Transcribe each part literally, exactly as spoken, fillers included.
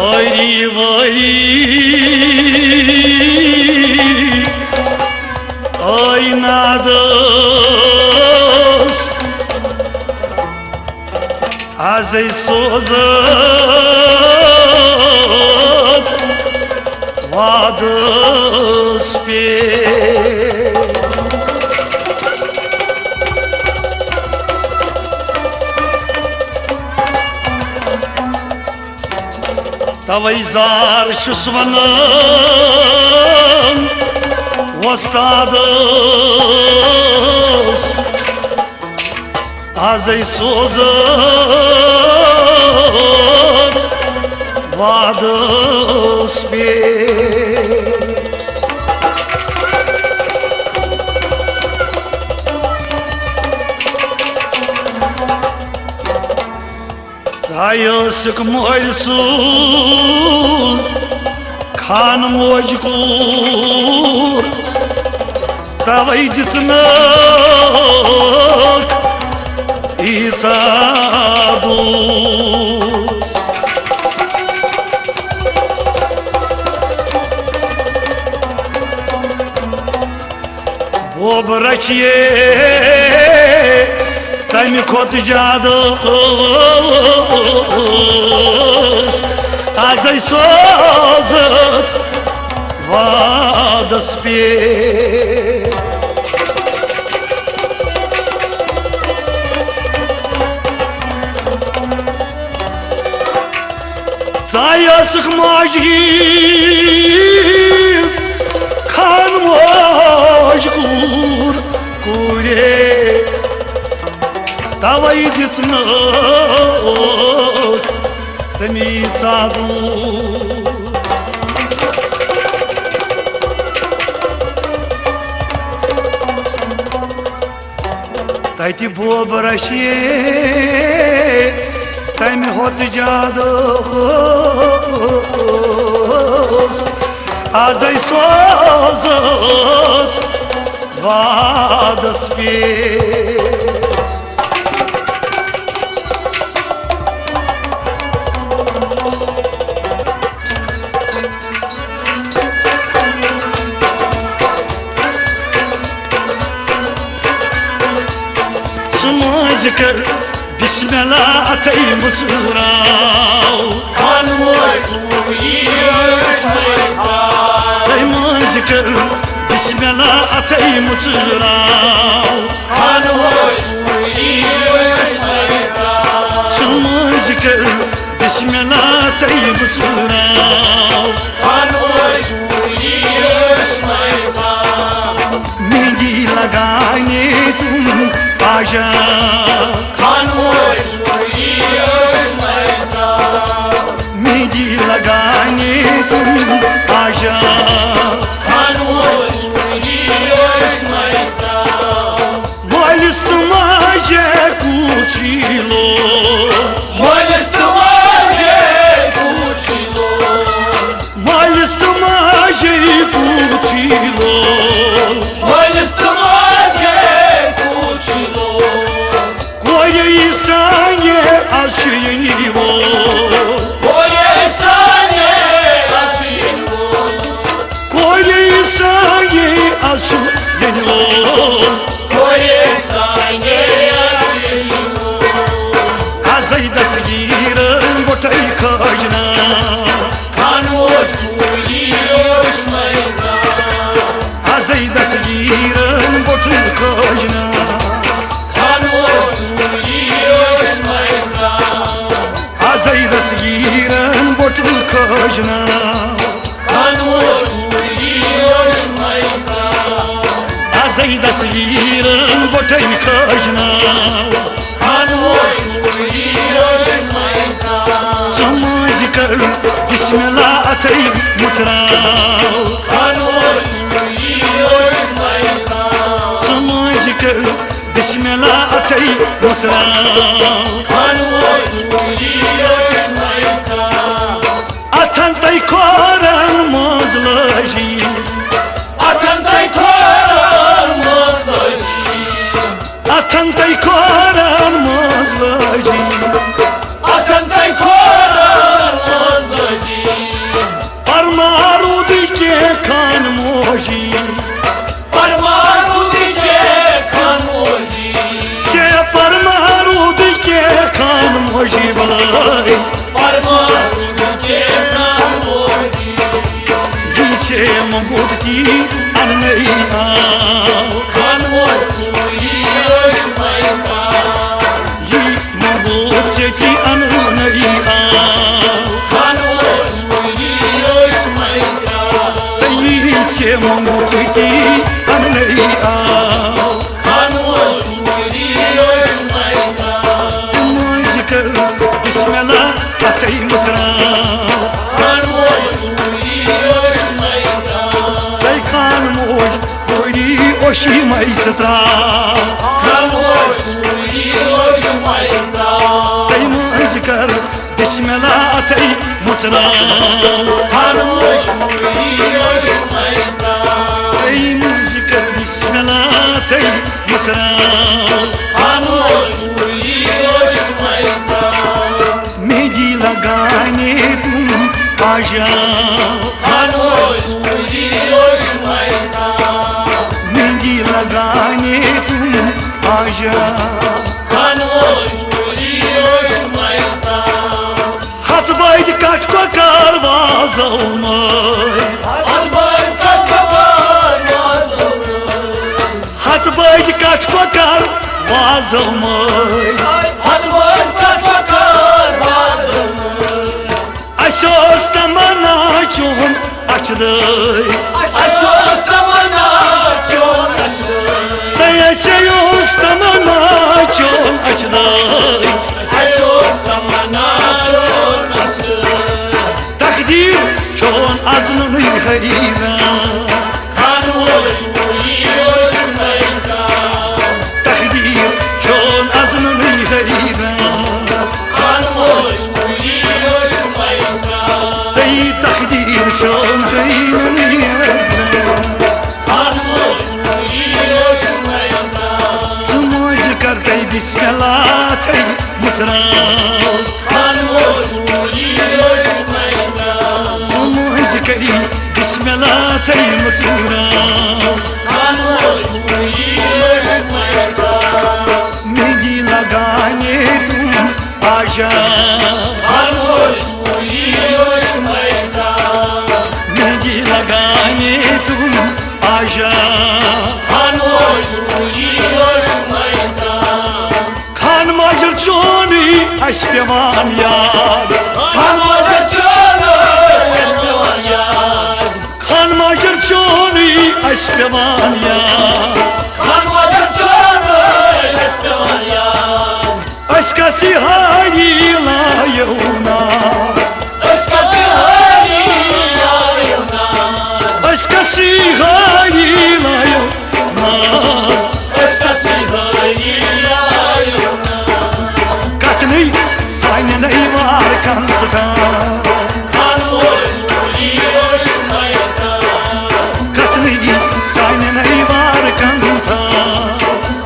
وٲری وٲری آے نادس، ازے سوزتھ وادس پٮ۪ٹھ۔ توے زار چھُس ونان وۄستادس، ازے سوزتھ وادس پٮ۪ٹھ۔ ژٕ ٲسٕکھ مٲلۍ سٕنٛز خان موج کوٗر، توے دِژنَکھ ییٖژاہ دوٗر۔ بوب رچھیے تمہِ کھۄتہٕ زیادٕ ٲس، ازے سوزتھ وادس پٮ۪ٹھ۔ ژٕ ٲسٕکھ ماجہِ ہِنٛز خان موج کوٗر، کوٗرے، توے دِژنَکھ تٔمی ژادوٗر۔ تتہِ بوب رشیے تمہِ ہوت زیادٕ اوس، ازے سوزتھ وادس پٮ۪ٹھ۔ ژٕ مٲنٛزِ کر بسم اللہ اتھے مُژراو۔ خان موج کوٗری ٲس مےٚ ترٛاو۔ ہے مٲنٛزِ کر بسم اللہ اتھے مُژراو۔ خان موج کوٗری ٲس مےٚ ترٛاو۔ ژٕ مٲنٛزِ کر بسم اللہ اتھے مُژراو۔ خان موج کوٗری ٲس مےٚ ترٛاو۔ مہندی لگانے تم آجا۔ خان موج کوٗری ٲس مےٚ ترٛاو۔ مہندی لگانے تم آجا۔ خان موج کوٗری ٲس مےٚ ترٛاو۔ مٲلِس تہٕ ماجہِ کوٗچی لو۔ مٲلِس تہٕ ماجہِ کوٗچی لو۔ مٲلِس تہٕ ماجہِ کوٗچی لو۔ مٲلِس تہٕ ماجہِ کوٗچی لو۔ کورے سانہِ از چھُ یِنہٕ وول۔ کورے سانہِ از چھُ یِنہٕ وول۔ کورے سانہِ از چھُ یِنہٕ وول۔ کورے سانہِ از چھُ یِنہٕ وول۔ ازے دستگیرن بوٹے کھاجنا۔ خانوش چوری اوس میدان۔ ازے دستگیرن بوٹے کھاجنا۔ خانوش چوری اوس میدان۔ ازے دستگیرن بوٹے کھاجنا۔ خانوش چوری اوس میدان۔ ازے دستگیرن بوٹے کھاجنا۔ خانوش چوری اوس میدان۔ ژٕ مٲنٛزِ کر بسم اللہ اتھے مُژراو۔ خانوش چوری اوس میدان۔ ژٕ مٲنٛزِ کر بسم اللہ اتھے مُژراو۔ خانوش چوری اوس میدان۔ اتھن تہٕ کھورن منٛز لٲجی۔ اتھن تہٕ کھورن منٛز لٲجی۔ اتھن تہٕ کھورن منٛز لٲجی۔ اتھن تہٕ کھورن منٛز لٲجی۔ پرماتُن کینٛہہ کانووٹی۔ یہِ ژےٚ موٚنگُت تی اننے آو۔ کانووٹ ژوٗری ٲسۍ مے ترٛاو۔ یہِ موٚنگُت ژےٚ تی اننے آو۔ کانووٹ ژوٗری ٲسۍ مے ترٛاو۔ تہٕ یہِ ژےٚ موٚنگُت تی اننے آو۔ خانوش ژوٗری ٲسۍ مے ترٛاو۔ تہٕ مٲنٛزِ کٔر بسم اللہ اَتھے مٕژراو۔ خانوش ژوٗری ٲسۍ مے ترٛاو۔ تَے خان موج ژوٗری اوشی مے ژٕ ترٛاو۔ خانوش ژوٗری ٲسۍ مے ترٛاو۔ تَے مٲنٛزِ کٔر بسم اللہ اَتھے مٕژراو۔ خانوش ژوٗری ٲسۍ مے ترٛاو۔ تَے مٲنٛزِ کٔر بسم اللہ اَتھے مٕژراو۔ خانوش ژوٗری ٲسۍ مے ترٛاو۔ مہندی لگانے تم آ جاؤ۔ خانوش ژوٗری ٲسۍ مے ترٛاو۔ مہندی لگانے تم آ جاؤ۔ خانوش ژوٗری ٲسۍ مے ترٛاو۔ ہتھ بٔدۍ کٹھ کۄکر وازو مٲے۔ ہتھ بٔدۍ کٹھ کۄکر وازو مٲے۔ ہتھ بٔدۍ کٹھ کۄکر وازو مٲے۔ ہتھ بٔدۍ کٹھ کۄکر وازو مٲے۔ اسہِ اوس تمنا چون اچھدٲے۔ اسہِ اوس تمنا چون اچھدٲے۔ تہٕ اسہِ اوس تمنا چون اچھدٲے۔ اسہِ اوس تمنا چون اچھدٲے۔ تقدیٖر چون از نُنٕے حیران۔ خانوش ژوٗری ٲسۍ مے ترٛاو۔ تقدیٖر چون از نُنٕے حیران۔ خانوش ژوٗری ٲسۍ مے ترٛاو۔ تَے تقدیٖر چون حیران۔ خانوش ژوٗری ٲسۍ مے ترٛاو۔ ژٕ مٲنٛزِ کر تَے بسم اللہ تَے مٕژراو۔ خانوش ژوٗری ٲسۍ مے ترٛاو۔ ژٕ مٲنٛزِ کری بسم اللہ تَے مٕژراو۔ خانوش ژوٗری ٲسۍ مے ترٛاو۔ مہندی لگانے تم آ جاؤ۔ خانوش ژوٗری ٲسۍ مے ترٛاو۔ مہندی لگانے تم آ جاؤ۔ خانوش ژوٗری ٲسۍ مے ترٛاو۔ خان ماجر چونٕے اَسہِ پٮ۪وان یاد۔ خان ماجر چونٕے اَسہِ پٮ۪وان یاد۔ خان ماجر چونٕے اَسہِ پٮ۪وان یاد۔ خان ماجر چونٕے اَسہِ پٮ۪وان یاد۔ أسۍ کَسٕے ہاری لایو نار۔ أسۍ کَسٕے ہاری لایو نار۔ أسۍ کَسٕے ہاری لایو نار۔ أسۍ کَسٕے ہاری لایو نار۔ کَتھنٕے سانہِ نَے وار کَن ژٕ تھاو۔ خانوش ژوٗری ٲسۍ مے ترٛاو۔ کَتھنٕے سانہِ نَے وار کَن تھاو۔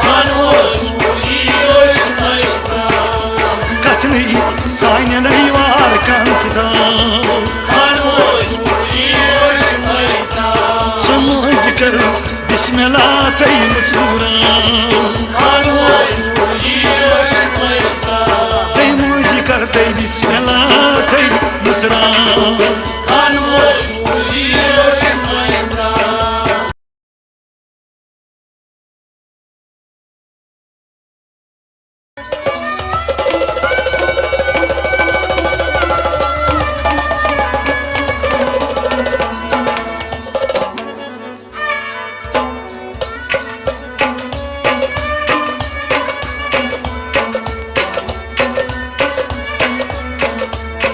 خانوش ژوٗری ٲسۍ مے ترٛاو۔ کَتھنٕے سانہِ نَے وار کَن ژٕ تھاو۔ خانوش ژوٗری ٲسۍ مے ترٛاو۔ ژٕ مٲنٛزِ کر بسم اللہ تَے مٕژراو۔ خانوش ژوٗری ٲسۍ مے ترٛاو۔ تَے مٲنٛزِ کر تَے بسم اللہ تَے مٕژراو۔ خانوش ژوٗری ٲسۍ مے ترٛاو۔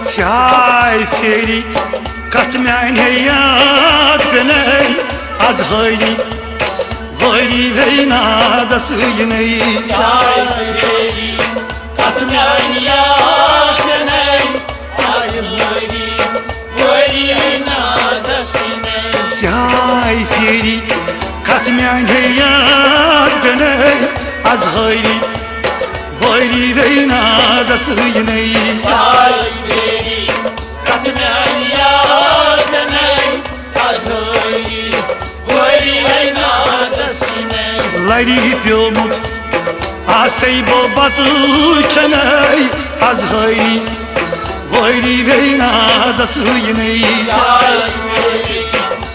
سیاے پھیری کتھ میانہِ یاد پینے از ہٲری، ہٲری وینا دسوینی۔ سیاے پھیری کتھ میانہِ یاد پینے، سیاے پھیری وٲری نادس یِنَے۔ سیاے پھیری کتھ میانہِ یاد پینے از ہٲری، ہٲری وینا دسوینی۔ سیاے پھیری کتھ میانہِ یاد پینے از ہٲری، وٲری نادس یِنَے۔ لری پیومُت آسے بہٕ بتہٕ کھینے از ہٲری۔ ٲری وینا دسوینی۔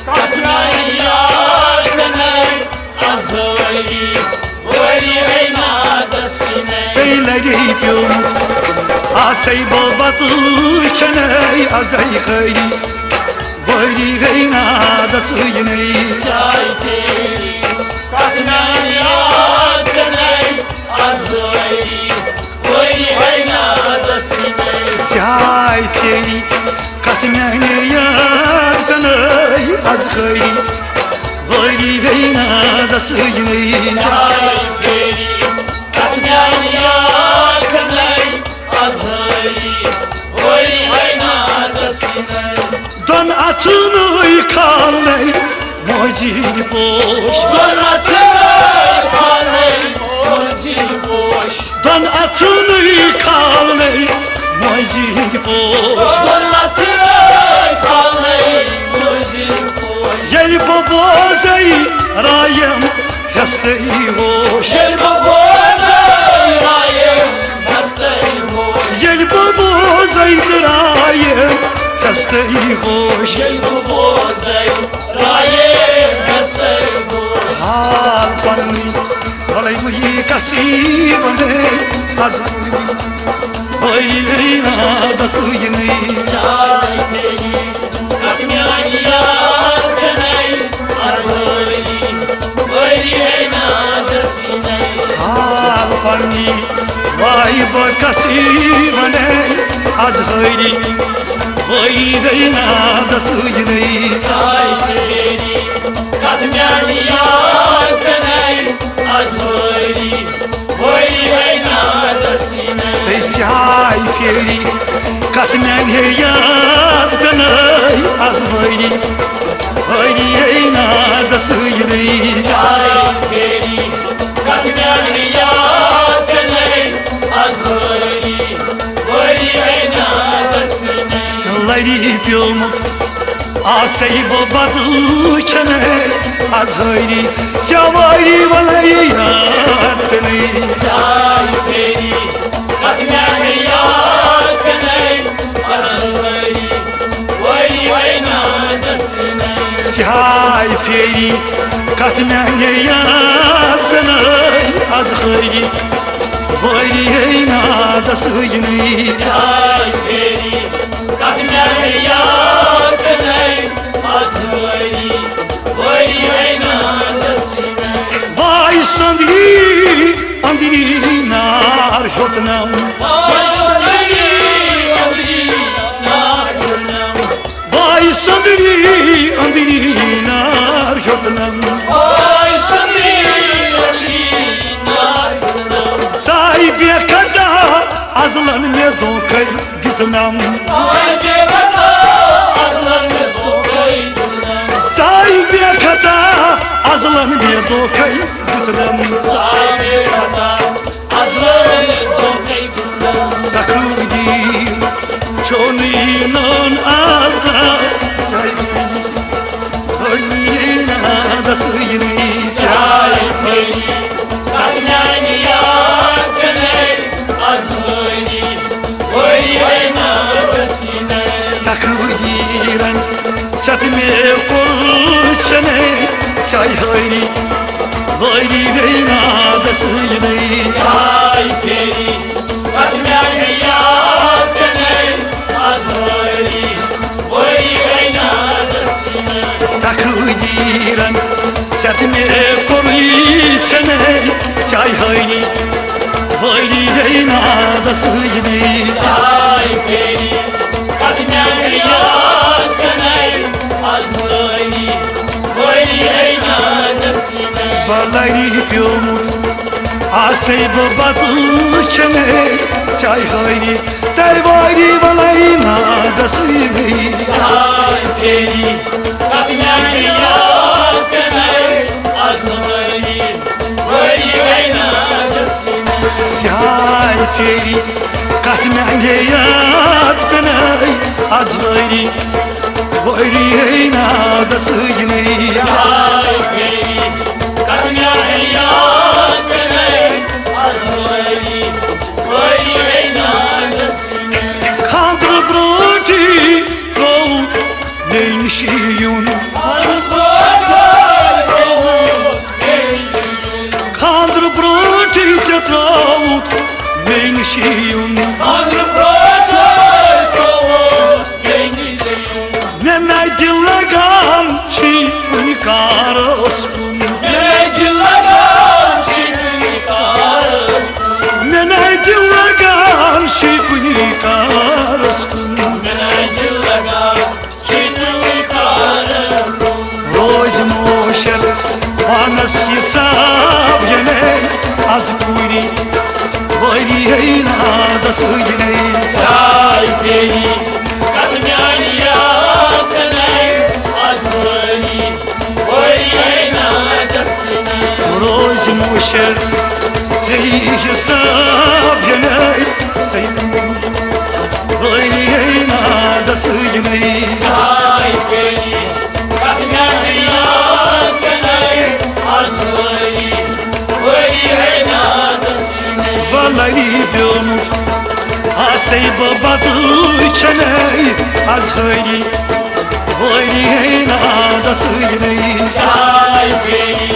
کتھ میانہِ یاد پینَے از ؤری، ؤری وینا دسینَے۔ تیٚلہِ لگی پیومُت آسے بہٕ بتہٕ کھٮ۪نَے ازے خٲلی۔ ؤری وینا دسوینی۔ چاے پھیری، کتھ میانہِ یاد پینَے از ؤری، ؤری وینا دسینَے۔ چاے پھیری، کتھ میانہِ یاد پینَے از خٲلی۔ ؤری وینا دسوینی۔ چاے پھیری، کتھ میانہِ یاد پینَے از ؤری، ؤری وینا دسینَے۔ دۄن اتھن کھالنے موجی پوش۔ دۄن اتھن کھالنے موجی پوش۔ دۄن اتھن کھالنے موجی پوش۔ دۄن اتھن کھالنے موجی پوش۔ ییٚلہِ بہٕ بوزے رایم ہستٕے ہوش۔ ییٚلہِ بہٕ بوزے رایم ہستٕے ہوش۔ ییٚلہِ بہٕ بوزے تہٕ رایم ہستٕے ہوش۔ ییٚلہِ بہٕ بوزے رایم ہستٕے ہوش۔ حال پننی وَلَے وٕہی کَسی وَنَے از وٕہی۔ وٕہی وٕہی نادَس وٕہی نٕے۔ چاے پھیری، کَتھ میٛانہِ یاد کَنَے از وٕہی۔ وٕہی ہے نادَس یِنَے۔ حال پننی وای بہٕ کَسی وَنَے از وٕہی۔ وٕہی وٕہی نادَس وٕہی نٕے۔ چاے پھیری، کَتھ میٛانہِ یاد کَنَے از وٕہی۔ وٕہی ہے نادَس یِنَے۔ تہٕ چاے پھیری، کَتھ میٛانہِ یاد کَنَے از وٕہی۔ وٕہی ہے نادَس یِنَے۔ چاے پھیری، کَتھ میٛانہِ یاد کَنَے از وٕہی۔ وٕہی ہے نادَس یِنَے۔ لَرِ پیومُت آسے بہٕ بَتہٕ کھٮ۪نَے از وٕہی۔ ژےٚ وٕہی وَلَے یاد کَنَے۔ چاے پھیری، کَتھ میٛانہِ یاد کَنَے از وٕہی۔ وٕہی ہے نادَس یِنَے۔ چاے پھیری، کَتھ میٛانہِ یاد کَنَے از وٕہی۔ وٕہی ہے نادَس یِنَے۔ چاے پھیری، کَتھ میٛانہِ یاد کَنَے از وٕہی۔ وٕہی ہے نادَس یِنَے۔ وای سۄنٛدری أنٛدری نار ہیوٚتنم۔ وای سۄنٛدری أنٛدری نار ہیوٚتنم۔ وای سۄنٛدری أنٛدری نار ہیوٚتنم۔ وای سۄنٛدری أنٛدری نار ہیوٚتنم۔ ژاے بے خطا ازلن مےٚ دھوکے دیُتنم۔ وای بے خطا ازلن مےٚ دھوکے دیُتنم۔ ژاے بے خطا ازلن مےٚ دھوکے دیُتنم۔ ژاے بے خطا ازلن مےٚ دھوکے دیُتنم۔ تقدیر چھوٚنٕے نہٕ از تام۔ بٔڑی نادس یِنٕے۔ چاے پھیری، کَتھ میٛانہِ یاد کَنَے از وٕہی۔ وٕہی ہے نادَس یِنَے۔ تقدیرن ژےٚ تہٕ مےٚ کوٚر چھَنَے چاے حٲری۔ وٕہی ہے نادَس یِنَے۔ چاے پھیری، کَتھ میٛانہِ یاد کَنَے از وٕہی۔ وٕہی ہے نادَس یِنَے۔ تقدیرن ژےٚ تہٕ مےٚ کوٚرُے چھَنَے چاے حٲری۔ وٕہی ہے نادَس یِنَے۔ چاے پھیری، کَتھ میٛانہِ یاد کَنَے از وٕہی۔ وٕہی ہے نادَس یِنَے۔ بہٕ لَرِ پیومُت آسے بہٕ بَتہٕ کھٮ۪نَے چاے حٲری۔ تہٕ وٲری وَلَے نادَس یِنَے۔ چاے پھیری، کَتھ میٛانہِ یاد کَنَے از وٕہی۔ وٕہی ہے نادَس یِنَے۔ چاے پھیری، کَتھ میٛانہِ یاد کَنَے از وٕہی۔ وٕہی ہے نادَس یِنَے۔ چاے پھیری، کَتھ میٛانہِ یاد کَنَے از وٕہی۔ وٕہی ہے نادَس یِنَے۔ خانٛدرٕ برٛونٛہہ یُن۔ خانٛدرٕ برونٛٹھٕے ترٛووُس بیٚنہِ ژےٚ یُن۔ مےٚ نَے دِل لگان چھُے کُنہِ کارس کُن۔ مےٚ نَے دِل لگان چھُے کُنہِ کارس کُن۔ مےٚ نَے دِل لگان چھُے کُنہِ کارس کُن۔ مےٚ نَے دِل لگان چھُے کُنہِ کارس کُن۔ روزِ موشر پانس حساب ینے از پوری ؤری ہے نادس ینے۔ ساے فیری کتھ میانہِ یاد کناے از ؤری ؤری ہے نادس ینے۔ روزِ موشر صحیح حساب ینے ؤری ہے نادس ینے۔ ساے فیری کتھ میانہِ یاد کناے از ؤری ؤری ہے نادس ینے۔ بلری پیومُت آسے بہٕ بدل چھنے از ؤری ؤری ہے نادس ینے۔ ساے فیری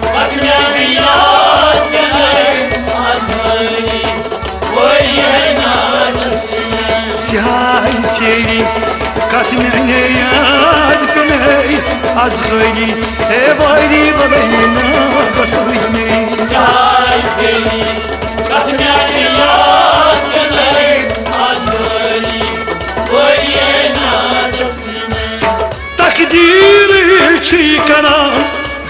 کتھ میانہِ یاد کناے از ؤری ؤری ہے نادس ینے۔ سیاہی فیری کتھ میانہِ یاد کناے از ؤری ہے ؤری ؤری نادس ینے۔ ساے فیری کتھ میانہِ یاد کناے از ؤری ؤری ہے نادس ینے۔ تقدیر چھُے کران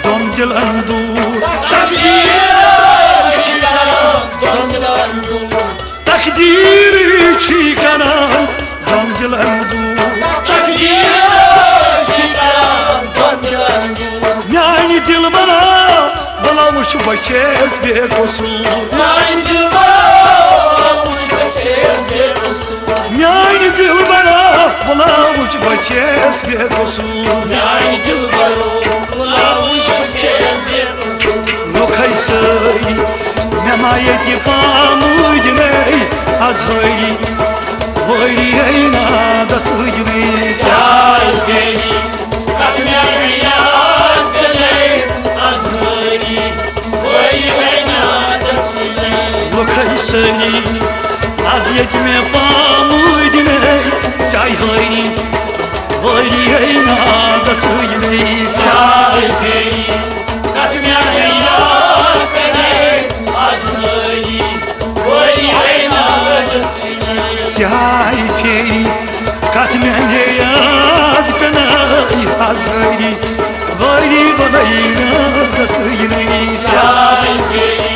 دۄن دِلن دوٗر۔ تقدیر چھُے کران دۄن دِلن دوٗر۔ تقدیر چھُے کران دۄن دِلن دوٗر۔ تقدیر چھُے کران دۄن دِلن دوٗر۔ میانہِ دِلبرا، ولا وٕچھ بچس بے قصوٗر۔ میانہِ دِلبرا، ولا وٕچھ بچس بے قصوٗر۔ میانہِ دِلبرا، ولا وٕچھ بچس بے قصوٗر۔ میانہِ دِلبرو، ولا وٕچھ بچس بے قصوٗر۔ لُکھ ہے سٲری مےٚ ما ییٚتہِ پامہٕ دِنے از ؤری ؤری ہے نادس ینے۔ ساے فیری کتھ میانہِ یاد کناے از ؤری ؤری ہے نادس ینے۔ لُکھ ہے سٲری از ییٚتہِ مےٚ پامہٕ دِنے ژاے ؤری ؤری ہے نادس ینے۔ ساے فیری کتھ میانہِ یاد کناے از ؤری ؤری ہے نادس ینے۔ سیاہی فیری کتھ میانہِ یاد کناے از ؤری ؤری ولے نادس ینے۔ ساے فیری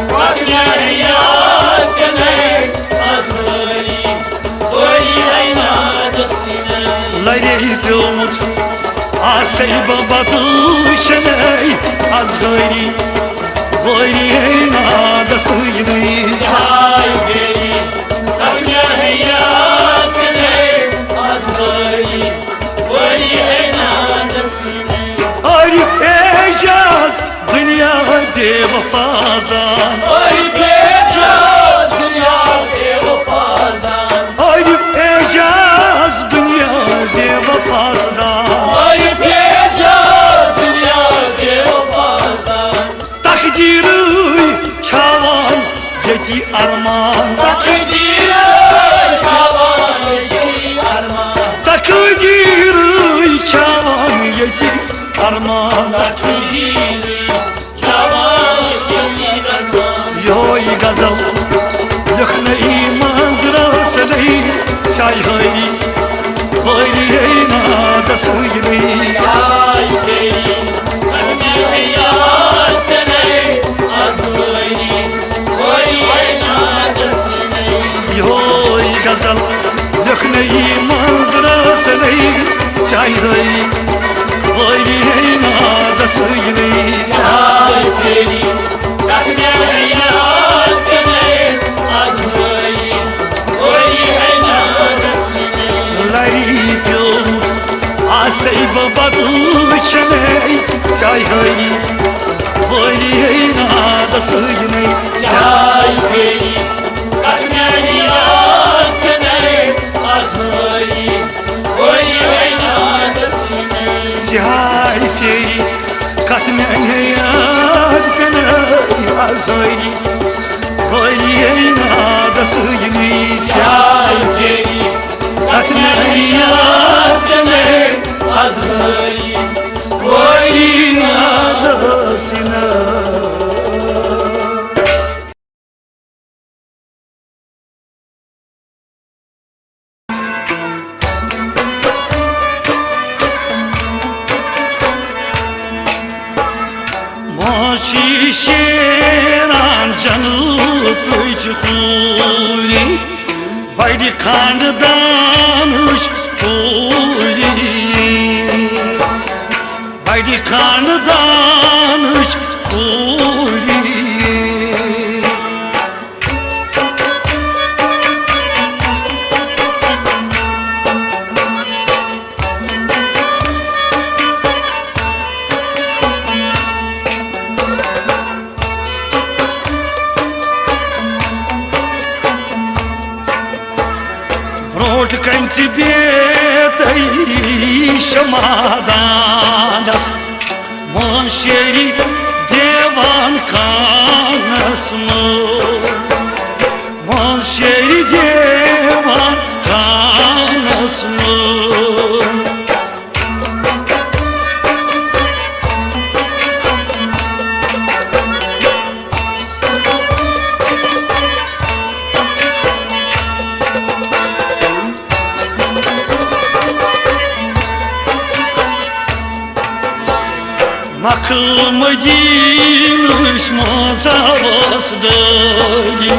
کتھ میانہِ یاد کناے از ؤری ؤری ہے نادس ینے۔ لرے پیومُت آسے بہٕ بدل چھنے از ؤری ؤری ہے نادس ینے۔ ساے فیری کتھ میانہِ یاد کناے از ؤری ؤری ہے نادس ینے۔ عارف اعجاز دنیا بے وفا زان۔ عارف اعجاز دنیا بے وفا زان۔ عارف اعجاز دنیا بے وفا زان۔ عارف اعجاز دنیا بے وفا زان۔ تقدیرٕے کھیاوان ییٚتی ارمان۔ تقدیرٕے کھیاوان ییٚتی ارمان۔ تقدیرٕے کھیاوان ییٚتی ارمان۔ تقدیرٕے کھیاوان ییٚتی ارمان۔ یہوے غزل لیکھنَے منٛز رٲژ نَے ژاے ہٲری۔ ہٲری ہے نادس ہٲری۔ ساے گٔیی، پننہِ یاد کنے آز وٲری۔ ہٲری ہے نادس نَے۔ یہوے غزل لیکھنَے منٛز رٲژ نَے ژاے ہٲری۔ ہٲری ہے نادس ہٲری۔ ساے گٔیی، پننہِ یاد کنے آز وٲری۔ ہٲری ہے نادس نَے۔ لری پیومُت آسے بہٕ بدل چھنے ژاے ہٲری۔ ہٲری ہے نادس نَے۔ ساے گٔیی، پننہِ یاد کنے آز وٲری۔ ہٲری ہے نادس نَے۔ سیاہی پھیری کتھ میانہِ یاد پینہٕ آز ہٲری۔ ہٲری ہے نادس شیران جنتٕچ حوٗری، بڑِ خاندانٕچ حوٗری، بڑِ خاندانٕچ حوٗری۔ برونٛٹھ کنہِ ژٕ بیتَے شمعدانس، منٛز شیری دیوان خانس منٛز، منٛز شیری دیوان خانس منٛز۔ مکہ مدینٕچ منٛز ٲس ڈٲلۍ،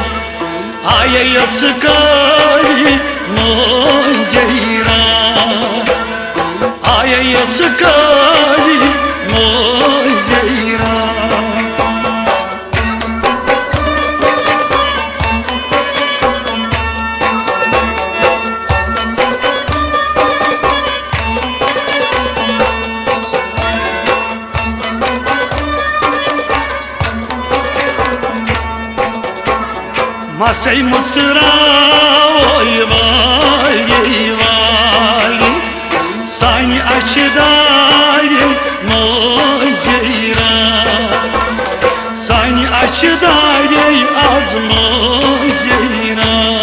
آیے یژھ کٲری مٲنٛزے راتھ، آیے یژھ کٲری مٲنٛزے راتھ۔ مسے مُژراوے والی والی، سانہِ اچھِ دارِ مٲنٛزے راتھ، سانہِ اچھِ دارِ از مٲنٛزے راتھ۔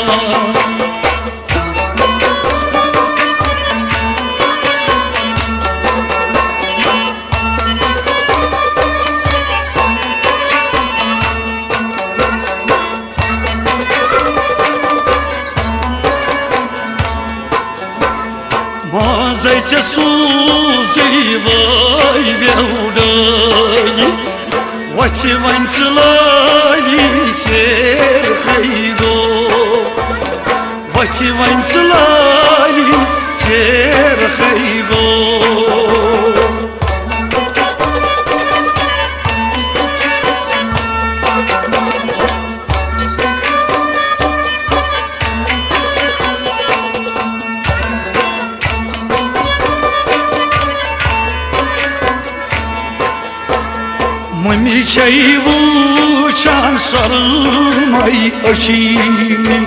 منٛزے ژےٚ سوٗزٕے وٲے ویوٚو ڈٲلۍ، وۄتھِ وۄنۍ ژٕ لٲلی ژیر ہے گوٚو، وۄتھِ وۄنۍ ژٕ لٲلی ژیر ہے گوٚو۔ مٔمی چھے وٕچھان سۄرمَے أچھِنۍ،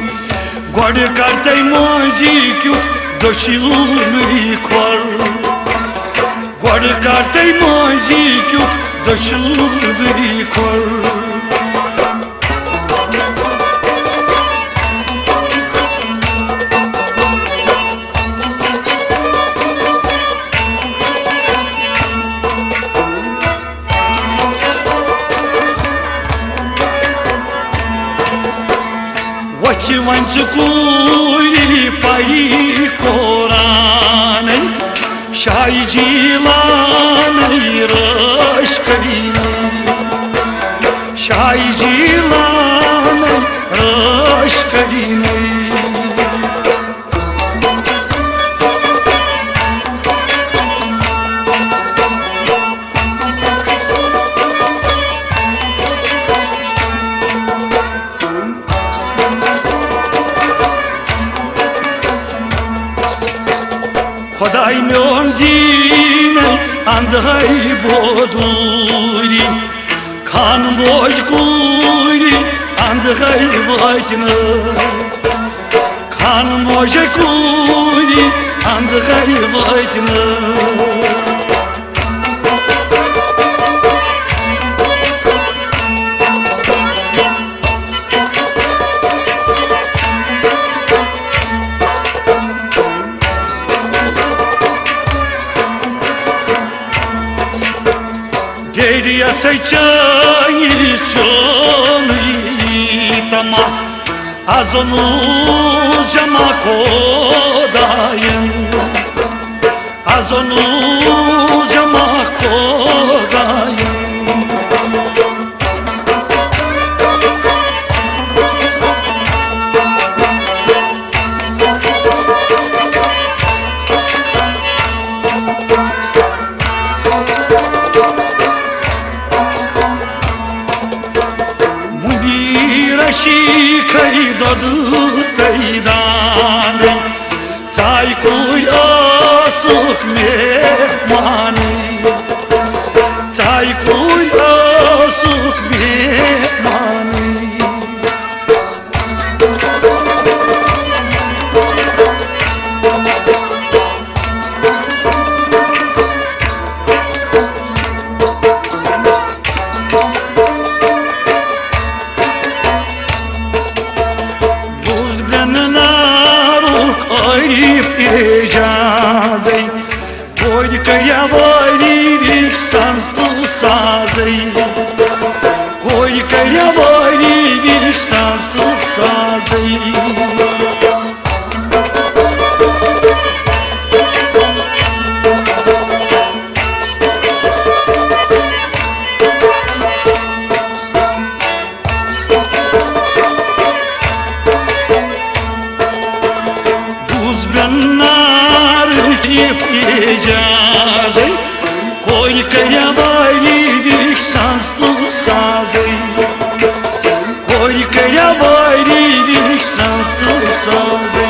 گۄڈٕ کر تَے مٲنٛزی کیُتھ دٔچھُنٕے کھۄر، گۄڈٕ کر تَے مٲنٛزی کیُتھ دٔچھُنٕے کھۄر۔ وۄتھِ وۄنۍ ژٕ کوٗری پری قرآنَے، شاہی جیلانَے رٲچھ کٔرِنَے، شاہی جیلانَے رٲچھ کٔرِنَے۔ خداے میون دیٖن اندہے بودوٗری، خان موج کوٗری اندہے وٲتۍ نہٕ، خان موج کوٗری اندہے وٲتۍ نہٕ۔ ڈیڈی ہسا چٲنی چٲنی تما، ازنو جمع خداین، ازنو جمع خداین۔ دۄدٕ تٔے دانَے، ژاے کُلۍ ٲسٕکھ مہمانٕے، ژاے کُلۍ ٲسٕکھ مہمانٕے۔ لوٚز برٛنٛدٕ نارُک عٲرِف اعجازَے، کورِ کَریا وٲری وِکھ سَنٛز تہٕ سازَے، کورِ کَریا وٲری وِکھ سَنٛز تہٕ سازَے۔ دوس برنار اعجازے، کوئی کریا والی ویک ساز تو سازے، کوئی کریا والی ویک ساز تو سازے۔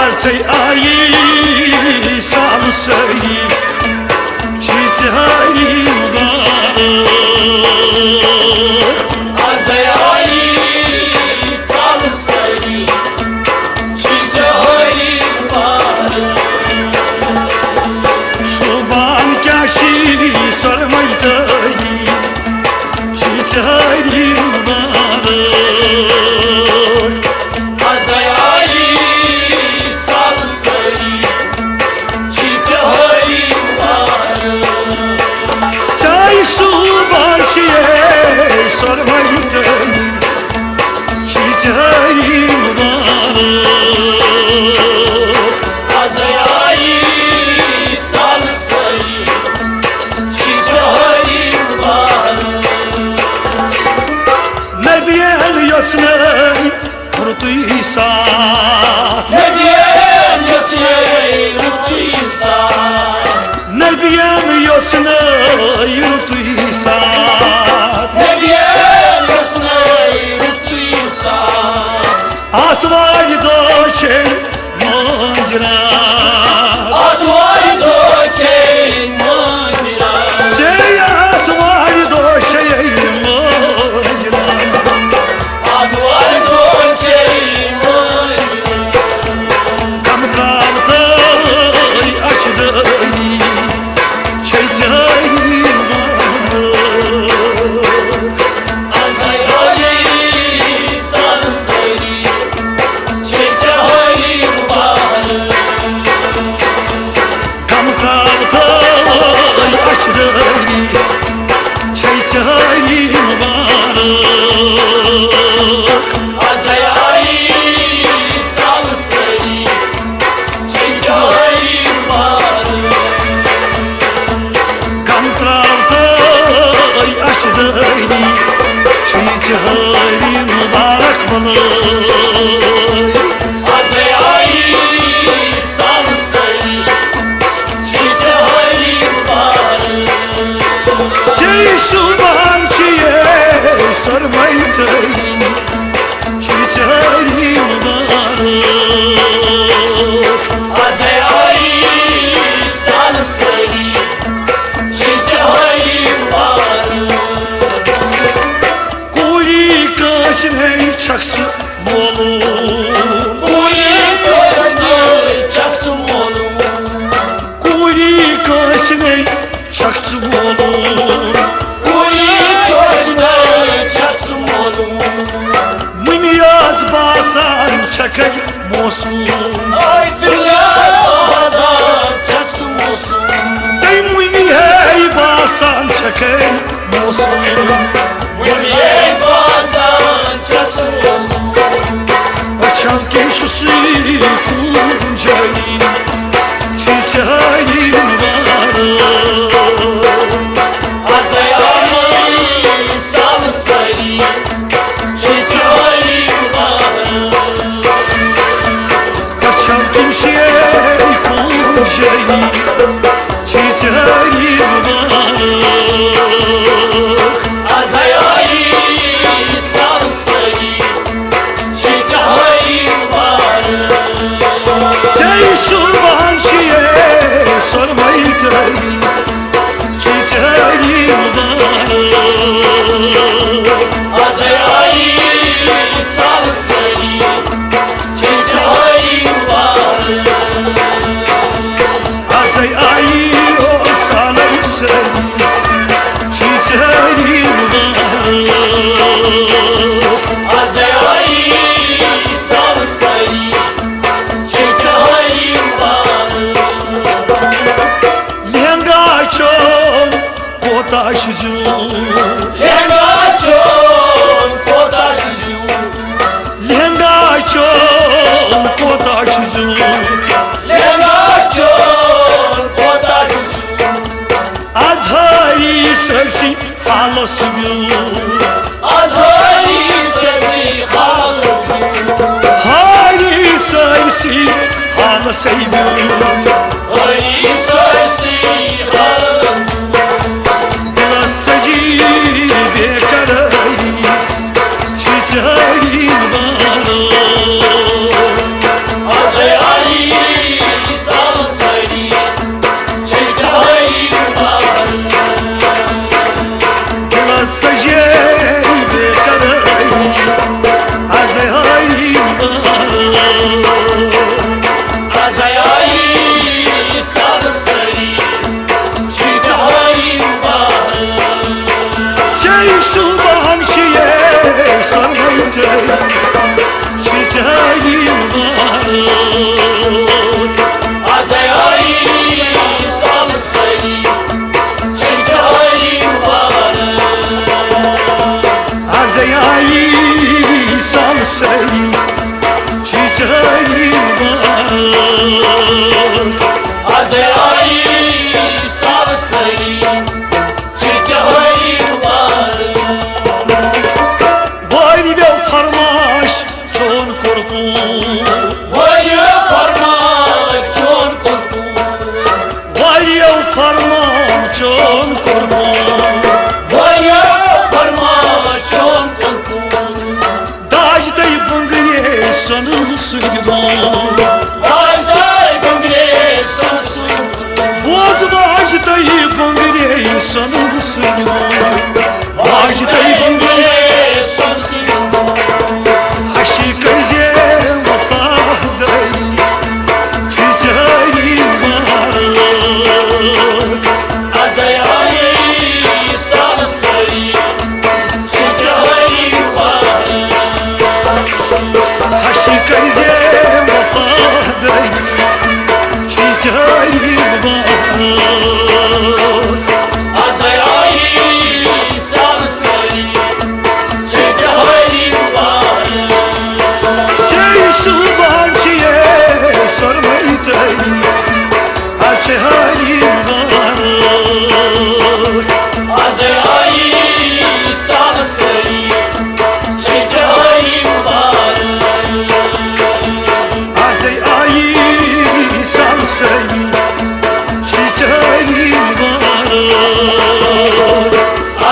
ازے آیی سال سٲری، چھِ ژےٚ ہٲری مُبارک۔ ازے آیی سال سٲری، چھِ ژےٚ ہٲری مُبارک۔ شوبان کیٛاہ چھی سۄرمَے تٲری، چھِ ژےٚ ہٲری مُبارک۔ ازے آیی سال سٲری، چھِ ژےٚ ہٲری مُبارک۔ چاے شوبان چھِ یے سۄرمَے تٲری، چھِ ژےٚ ہٲری مُبارک۔ ازے آیی سال سٲری، چھِ ژےٚ ہٲری مُبارک۔ نبیَن یوٚژھ نہٕ رُتُے ساتھ۔ نبیَن یوٚژھ نہٕ رُتُے ساتھ۔ نبیَن یوٚژھ نہٕ رُتُے ساتھ۔ نبیَن یوٚژھ نہٕ رُتُے ساتھ۔ آتھوارِ دۄہ چھے مٲنٛزِ راتھ۔ آتھوارِ دۄہ چھے مٲنٛزِ راتھ۔ چھے آتھوارِ دۄہ چھے مٲنٛزِ راتھ۔ آتھوارِ دۄہ چھے مٲنٛزِ راتھ۔ کم ترٛاو تہٕ اچھِ دٲری، چھے ژےٚ ہٲری مبارک۔ ازے آیی سال سٲری، چھے ژےٚ ہٲری مُبارک۔ کم ترٛاو تہٕ اچھِ دٲری، چھے ژےٚ ہٲری مُبارک۔ ازے آیی سال سٲری، چھے ژےٚ ہٲری مُبارک۔ کم ترٛاو تہٕ اچھِ دٲری، چھے ژےٚ ہٲری مُبارک بلٲے۔ ازے آیی سال سٲری، چھے ژےٚ ہٲری مُبارک۔ ژے شوبان چھِ یے سۄرمَے تٲری، چھِ ژےٚ ہٲری مُبارک۔ ازے آیی سال سٲری، چھِ ژےٚ ہٲری مُبارک۔ کوٗری کٲنٛسہِ نَے چھَکھ ژٕ مولوٗم۔ کوٗری کٲنٛسہِ نَے چھَکھ ژٕ مولوٗم۔ کوٗری کٲنٛسہِ نَے چھَکھ ژٕ مولوٗم۔ کوٗری کٲنٛسہِ نَے چھَکھ ژٕ مولوٗم۔ مُنہِ یٲژ باسان چھَکھَے موسوٗم۔ آے دُنیاہَس باسان چھَکھ ژٕ موسوٗم۔ تَے مُنہِ ہے باسان چھَکھَے موسوٗم۔ مُنہِ ہے باسان چھَکھ ژٕ موسوٗم۔ چمکے چھُ سُے کُنجٲنی، چھِ ژےٚ ہٲری مُبارک۔ ازے آیی سال سٲری، چھِ ژےٚ ہٲری مُبارک۔ أچھن تِم شیرِ کُنجٲنی، چھِ ژےٚ ہٲری مُبارک۔ ازے آیی سال سٲری، چھِ ژےٚ ہٲری مُبارک۔ ژےٚ صُبحن چھِ یہِ سۄرمَے تٲری، چھِ ژےٚ ہٲری مُبارک۔ ازے آیی سال سٲری، چھِ ژےٚ ہٲری مُبارک۔ ازے آیی او سالے سٲری، چھِ ژےٚ ہٲری مُبارک۔ ازے آیی سال سٲری، چھِ ژےٚ ہٲری مُبارک۔ لہنگا چون کوتاہ چھُ زیوٗٹھ۔ لہنگا چون کوتاہ چھُ زیوٗٹھ۔ لہنگا چون کوتاہ چھُ زیوٗٹھ۔ لہنگا چون کوتاہ چھُ زیوٗٹھ۔ از ہٲری سٲرسٕے حالس بیوٗٹھ۔ از ہٲری سٲرسٕے حالس بیوٗٹھ۔ ہٲری سٲرسٕے حالس بیوٗٹھ۔ ہٲری سٲرسٕے حالس دِلس سجی بے قرٲری، چھِ ژےٚ ہٲری مُبارک۔ ازے آیی سال سٲری، چھِ ژےٚ ہٲری مُبارک۔ دِلس سجے بے قرٲری، ازے ہٲری مُبارک۔ ازے آیی سال سٲری، چھِ ژےٚ ہٲری مُبارک۔ ژےٚ صُبحن چھِ یہِ سۄرمَے تٲری، چھِ ژےٚ ہٲری مُبارک۔ ازے آیی سال سٲری، چھِ ژےٚ ہٲری مُبارک۔ ازے آیی سال سٲری، چھِ ژےٚ ہٲری مُبارک۔ ازے آیی سال سٲری، چھِ ژےٚ ہٲری مُبارک۔ واریو فرماش چون کوٚر پوٗرٕ۔ واریو فرماش چون کوٚر پوٗرٕ۔ واریو فرمان چون کوٚر پوٗرٕ۔ واریو فرمان چون کوٚر پوٗرٕ۔ داج تہٕ بنگلے سۄنہٕ سۭتۍ دۄن۔ داج تہٕ بنگلے سۄنہٕ سۭتۍ۔ بوز واج تہٕ بنگلے سۄنہٕ سۭتۍ دۄن۔ واج تہٕ بنگلے سۄنہٕ سۭتۍ دۄن۔ ہشی کٔرۍ زِ وفادٲری، چھِ ژےٚ ہٲری مُبارک۔ ازے آیی سال سٲری، چھِ ژےٚ ہٲری مُبارک۔ ہشی کٔرۍ زِ وفادٲری، چھِ ژےٚ ہٲری مُبارک۔ ازے آیی سال سٲری، چھِ ژےٚ ہٲری مُبارک۔ ژےٚ صُبحن چھِ یہِ سۄرمَے تٲری، از چھِ ہٲری مُبارک۔ ازے آیی سال سٲری، چھِ ژےٚ ہٲری مُبارک۔ ازے آیی سال سٲری، چھِ ژےٚ ہٲری مُبارک۔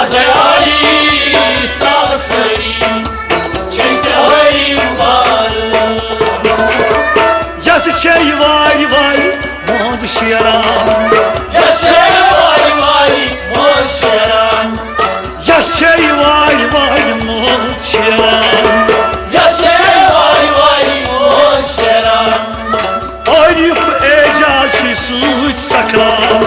ازے آیی سال سٲری، چھِ ژےٚ ہٲری مُبارک۔ یۄس چھےٚ یہِ وارِ وارِ منٛز شیران۔ یۄس چھےٚ یہِ وارِ وارِ منٛز شیران۔ یۄس چھےٚ یہِ وارِ وارِ منٛز شیران۔ یۄس چھےٚ یہِ وارِ وارِ منٛز شیران۔ عٲریُک اعجاز چھُے سۭتۍ سکھران۔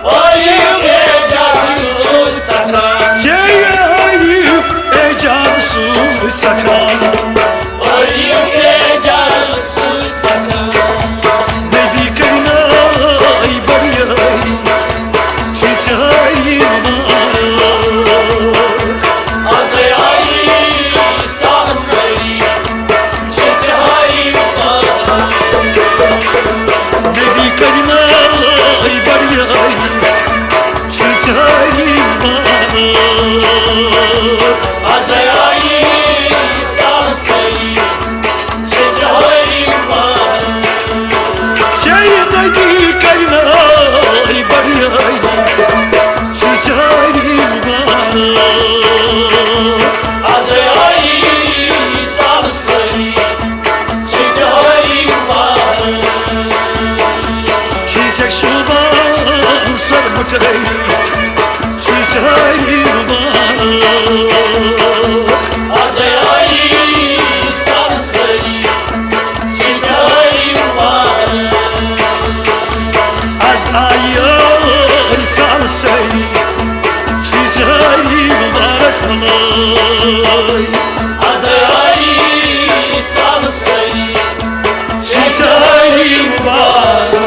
عٲریُک اعجاز چھُے سۭتۍ سکھران۔ ژےٚ عٲریُک اعجاز سۭتۍ سکھران۔ عٲریُک اعجاز چھُے سۭتۍ سکھران۔ نبی کٔرِنَے بڑیٲری، چھِ ژےٚ ہٲری مُبارک۔ ازے آیی سال سٲری، چھِ ژےٚ نبی کریمہ بڑیائی چھِ چاری بار۔ از آئی سال سائی چھِ چاری بار۔ چھے نبی کریمہ بڑیائی چھِ چاری بار۔ از آئی سال سائی چھِ چاری بار۔ چھِ چک شوبان سر مٹھائی، چھِ چاری بار۔ از آئی سال سائی چھِ چاری بار۔ از آئی سال سائی چھِ چاری مبارک بلٲے۔ از آئی سال سائی چھِ چاری مبارک۔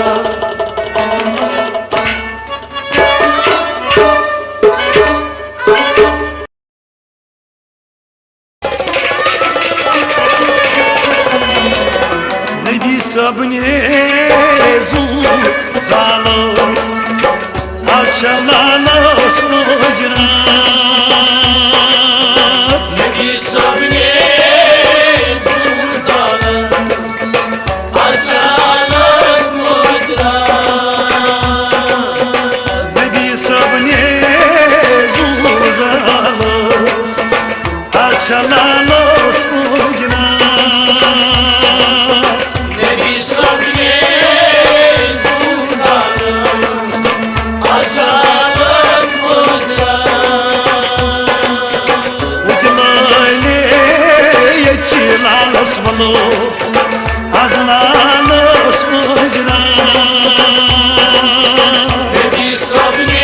نبی صٲبنہِ زُو زالس، از چھےٚ لالس مٲج راتھ۔ نبی صٲبنہِ زُو زالس، از چھےٚ لالس مٲج راتھ۔ نبی صٲبنہِ زُو زالس، از چھےٚ لالس مٲج راتھ۔ نبی صٲبنہِ زُو زالس، از چھےٚ لالس مٲج راتھ۔ وُتہِ لٲلے ییٚتہِ چھِ لالس وَلو، از لالس مٲج راتھ۔ نبی صٲبنہِ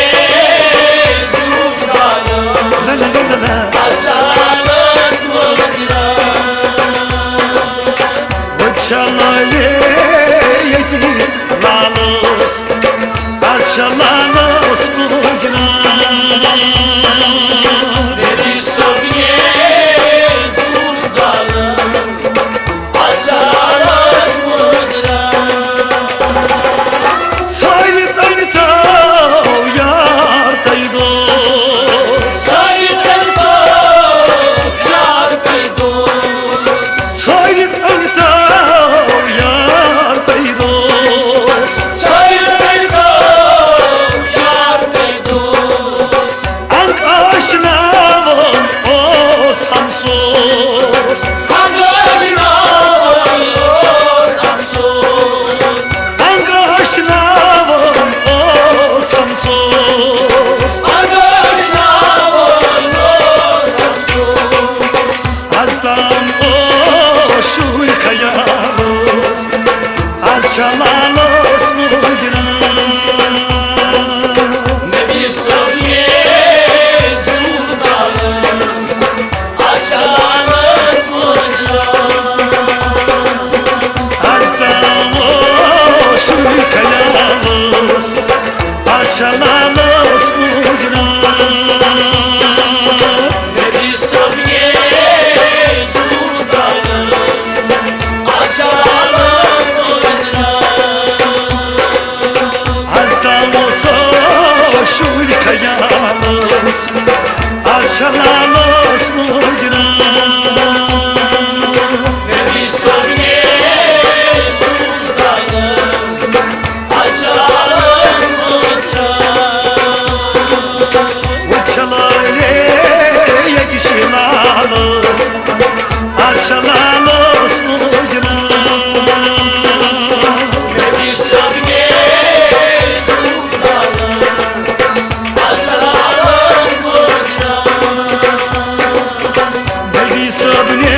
زُو زالس، لا لا لا لا لا۔ از چھےٚ لالس مٲج راتھ۔ وُچھ لٲلے ییٚتہِ لالس، از چھےٚ لالس مٲج راتھ۔ نبی صٲبنہِ زُو زالس، از چھےٚ لالس مٲج راتھ۔ ژھٲرِ تٔمۍ تھٲو یار تہٕ دوس۔ ژھٲرِ تٔمۍ تھٲو یار تہٕ دوس۔ ژھٲرِ تٔمۍ تھٲو یار تہٕ دوس۔ ژھٲرِ تٔمۍ تھٲو یار تہٕ دوس۔ انگ آشناوان اوس ہمسوس۔ انگ آشناوان اوس ہمسوس۔ انگ آشناوان اوس ہمسوس۔ انگ آشناوان اوس ہمسوس۔ از تام اوس شُرۍ خیالس، از چھےٚ لالس مٲج راتھ۔ نبی صٲبنہِ زُو زالس، از چھےٚ لالس مٲج راتھ۔ از تام اوس شُرۍ خیالس، از چھےٚ لالس مٲج راتھ۔ نبی صٲبنہِ زُو زالس، از چھےٚ لالس مٲج راتھ۔ از تام اوس شُرۍ خیالس، از چھےٚ لالس مٲج راتھ۔ نبی صٲبنہِ زُو زالس، از چھےٚ لالس مٲج راتھ۔ وُچھ لٲلے ییٚتہِ چھِ لالس، از چھےٚ لالس مٲج راتھ۔ نبی صٲبنہِ زُو زالس، از چھےٚ لالس مٲج راتھ۔ نبی صٲبنہِ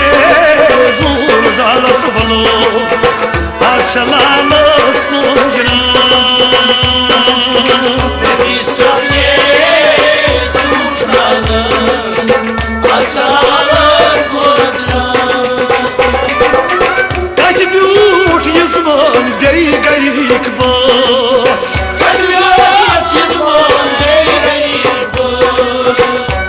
زُو زالس وَلو، از چھےٚ لالس مٲج راتھ۔ نبی صٲبنہِ زُو زالس، از چھےٚ لالس مٲج راتھ۔ کتہِ بیوٗٹھ یزمان بیٚیہِ گرِکۍ بٲژ؟ کتہِ بیوٗٹھ یزمان بیٚیہِ گرِکۍ بٲژ؟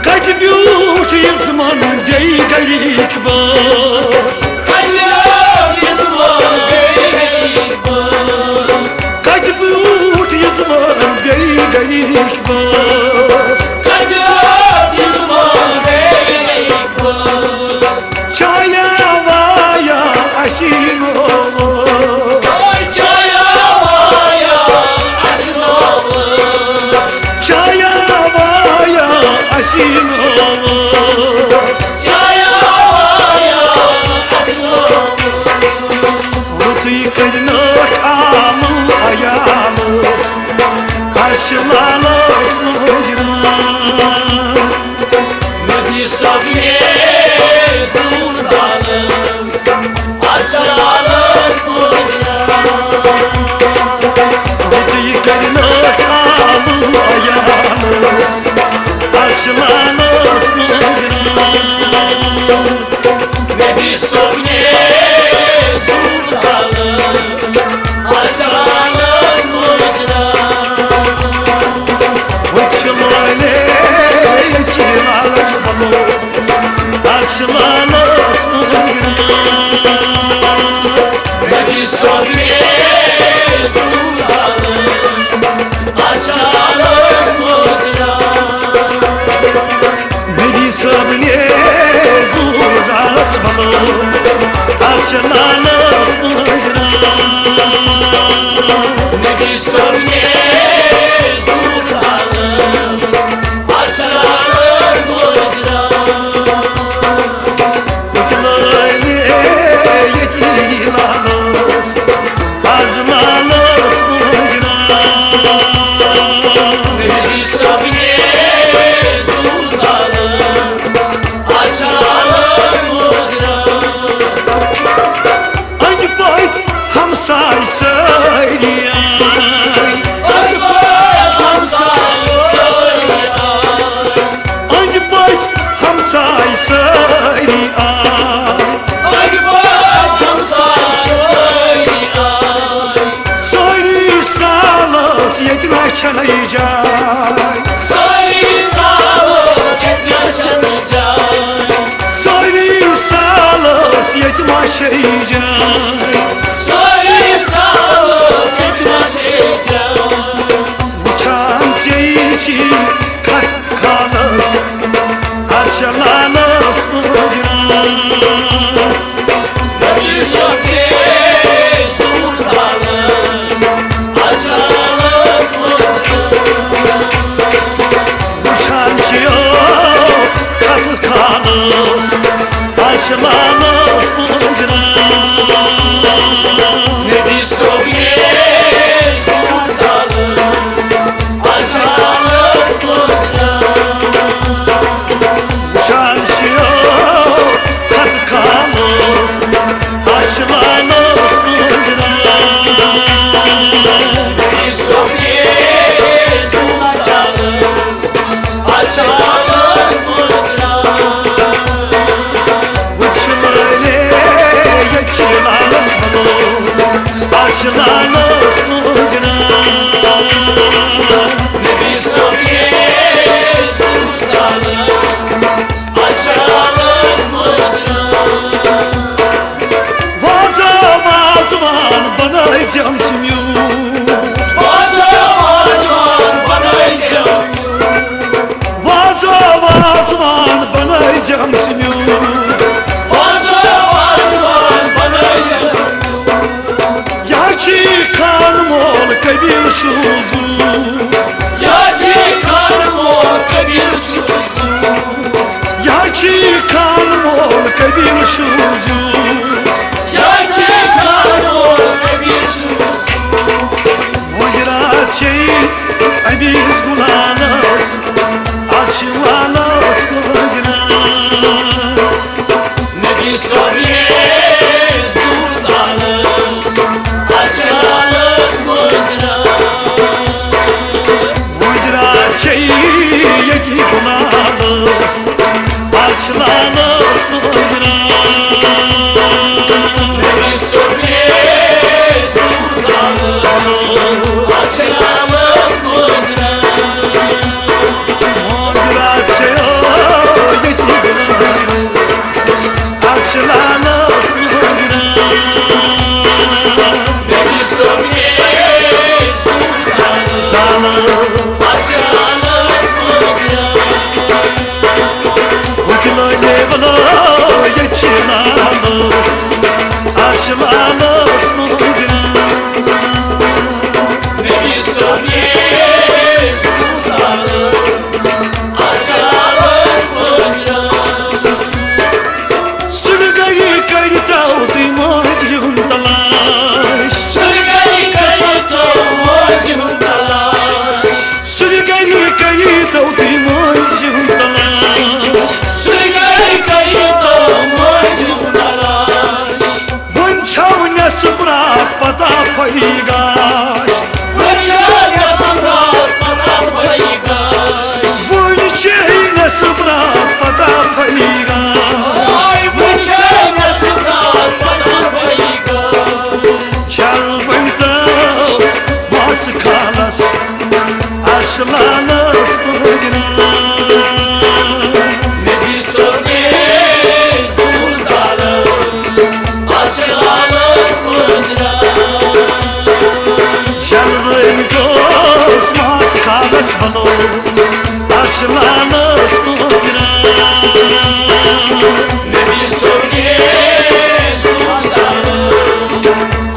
کتہِ بیوٗٹھ یزمان بیٚیہِ گرِکۍ بٲژ؟ کتہِ بیوٗٹھ یزمان بیٚیہِ گرِکۍ گرِک بٲژ۔ کتہِ ٲس یہِ زُبان گرِک بٲژ؟ چایا وایا اَسہِ نوٚو۔ چایا وایا اَسہِ نوٚو۔ چایا وایا اَسہِ نوٚو۔ چایا وایا اَسہِ نوٚو۔ رُتُے کٔرنَکھ عامہٕ عیالَس، اَسہِ لالَس مُجرا۔ نبی صٲب نے زوٗن زالَس، اَسہِ لالَس مُجرا۔ رُتُے کٔرنَکھ عامہٕ عیالَس، اَسہِ لالَس مُجرا۔ نبی صٲب نے زوٗن زالَس، اَسہِ لالَس مُجرا۔ وٕچھ لٲلے ییٚتہِ لالَس وَنو، اَسہِ لالَس مُجرا۔ نبی صٲب نے زوٗن زالَس، اَسہِ لالَس مُجرا۔ نبی صٲب نے زوٗ زالَس وَنو، اَسہِ لالَس مُجرا۔ نبی صٲب نے زوٗ زالَس، اَسہِ لالَس مُجرا۔ وٕچھ لٲلے ییٚتہِ لالَس، اَسہِ لالَس مُجرا۔ نبی صٲب نے زوٗ زالَس، اَسہِ لالَس مُجرا۔ أنٛدۍ پٔکۍ ہمساے سٲری آے۔ أنٛدۍ پٔکۍ ہمساے سٲری آے۔ أنٛدۍ پٔکۍ ہمساے سٲری آے۔ أنٛدۍ پٔکۍ ہمساے سٲری آے۔ سٲری سالس ییٚتہِ نہ چھنہٕ جاے۔ سٲری سالس ییٚتہِ نہ چھنہٕ جاے۔ سٲری سالس ییٚتہِ ما چھے جاے۔ سٲری سالس ییٚتہِ ما چھے جاے۔ وٕچھان ژے چھی کتھ خالس، اَسہِ لالس مُجرا۔ نبی صٲب نے زوٗن زالَس، اَسہِ لالس مُجرا۔ وٕچھان چھِ یو کتھ خالس، اَسہِ لالس مُجرا۔ نبی صٲب نے زوٗن زالَس، اَسہِ لالس مُجرا۔ وٕچھان چھِ یو کتھ خالس، اَسہِ لالس مُجرا۔ نبی صٲب نے زوٗن زالَس، اَسہِ لالس مُجرا۔ وٕچھ لٲلے ییٚتہِ چھِ لالس وَنو، اَسہِ لالس مُجرا۔ نبی صٲب نے زوٗن زالَس، اَسہِ لالس مُجرا۔ وازا وازوان بنٲے زٮ۪م سُہ میوٗٹھ۔ وازا وازوان بنٲے زٮ۪م۔ وازا وازوان بنٲے زٮ۪م سُہ میوٗٹھ۔ وازا وازوان بنٲے زٮ۪م۔ یا چھی خان مول کبیر چھُ زوٗ۔ یا چھی خان مول کبیر چھُ زوٗ۔ یا چھی خان مول کبیر چھُ زوٗ۔ یا چھی خان مول کبیر چھُ زوٗ۔ مُجرا چھے أمِس غلامس، اَسہِ لالس مُجرا۔ نبی صٲب نے زوٗن زالَس، اَسہِ لالس مُجرا۔ مُجرا چھے ییٚتہِ گُلالس، اَسہِ لالس مُجرا۔ لالس، اَتھ چھِ لالس مٲنٛزِ راتھ۔ نبی صٲب ییٚلہِ زُو زالس، اَتھ چھِ لالس مٲنٛزِ راتھ۔ سُلہِ گرِ کٔرۍتو تُہۍ مٲنٛزِ ہُنٛد تلاش۔ سُلہِ گرِ کٔرۍتو مٲنٛزِ ہُنٛد تلاش۔ سُلہِ گرِ کٔرۍتو تُہۍ مٲنٛزِ ہُنٛد تلاش۔ سُلہِ گرِ کٔرۍتو مٲنٛزِ ہُنٛد تلاش۔ وۄنۍ چھَو نٮ۪صٕف راتھ پتہ پھٔلۍ گاش۔ وۄنۍ چھَو نٮ۪صٕف راتھ پتہ پھٔلۍ گاش۔ وۄنۍ چھے نٮ۪صٕف راتھ پتہ پھٔلۍ گاش۔ وۄنۍ چھے نٮ۪صٕف راتھ پتہ پھٔلۍ گاش۔ شل ؤنۍ تو ماس کھالس، اَتھ چھِ لالس مٲنٛزِ راتھ۔ نبی صٲب ییٚلہِ زُو زالس، اَتھ چھِ لالس مٲنٛزِ راتھ۔ شل ؤنۍ تو ماس کھالس بلو، اَتھ چھِ لالس مٲنٛزِ راتھ۔ نبی صٲب ییٚلہِ زُو زالس،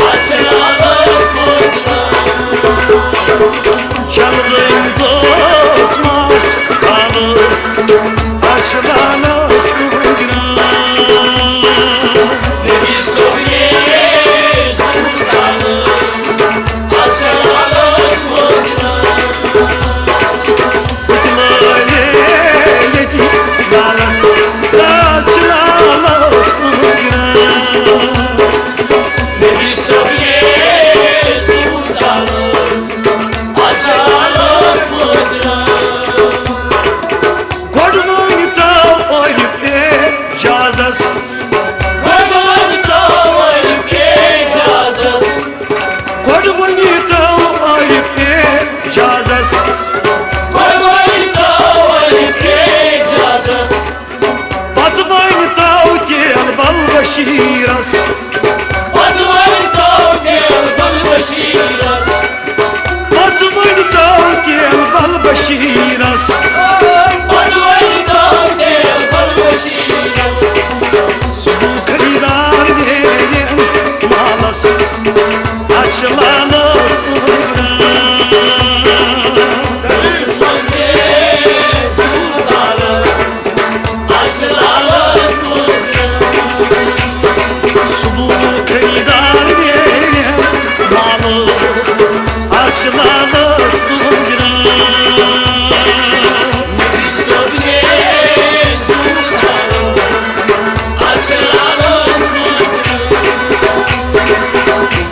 اَتھ چھِ لالس مٲنٛزِ راتھ۔ شل ؤنۍ تو ماس کھالس، اَتھ چھِ لالس مٲنٛزِ راتھ۔ نبی صٲب ییٚلہِ زُو زالس، اَتھ چھِ لالس مٲنٛزِ راتھ۔ بہٕ تہِ لٲلے ییٚتی لالس، اَتھ چھِ لالس مٲنٛزِ راتھ۔ نبی صٲب ییٚلہِ زُو زالس، اَتھ چھِ لالس مٲنٛزِ راتھ۔ گۄڈٕ ؤنۍ تو عٲرِف اعجازس۔ گۄڈٕ ؤنۍ تو عٲرِف اعجازس۔ گۄڈٕ ؤنۍ تو عٲرِف اعجازس۔ گۄڈٕ ؤنۍ تو عٲرِف اعجازس۔ پتہٕ ؤنۍ تو تیل بل بشیرس۔ پتہٕ ؤنۍ تو تیل بل بشیرس۔ پتہٕ ؤنۍ تو تیل بل بشیرس۔ پتہٕ ؤنۍ تو تیل بل بشیرس۔ سُہ گوٚو خریدار میانٮ۪ن مالس، اَتھ چھِ لالس مٲنٛزِ راتھ۔ سُہ گوٚو خریدار میانٮ۪ن مالس، اَتھ چھِ لالس مٲنٛزِ راتھ۔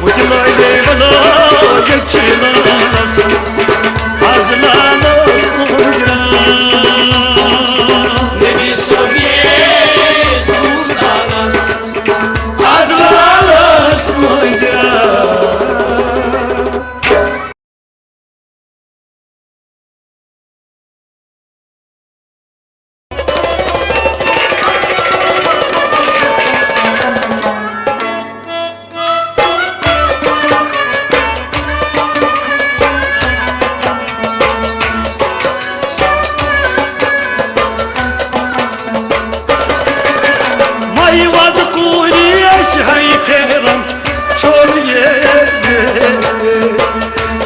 ہُتہِ لٲلے ولٲ ییٚتہِ چھِ لالس، از لالس مٲنٛزِ راتھ۔ نبی صٲب ییٚلہِ زُو زالس، از لالس مٲنٛزِ راتھ۔ مَے وَدٕ کوٗری اَسہِ ہَے پھیران چھوٚل یے۔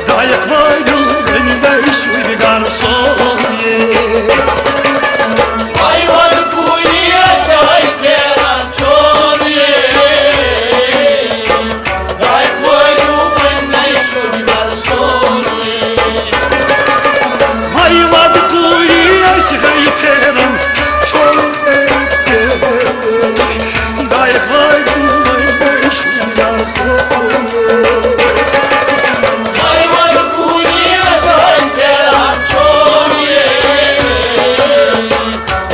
دایَک وٲلِو وۄنۍ نَے شُرۍ گَرٕ سون یے۔ مَے وَدٕ کوٗری اَسہِ ہَے پھیران چھوٚل یے۔ دایَک وٲلِو وۄنۍ نَے شُرۍ گَرٕ سون یے۔ مَے وَدٕ کوٗری اَسہِ ہَے پھیران چھوٚل یے۔ دایَک وٲلِو وۄنۍ نَے شُرۍ گَرٕ سون یے۔ مَے وَدٕ کوٗری اَسہِ ہَے پھیران چھوٚل یے۔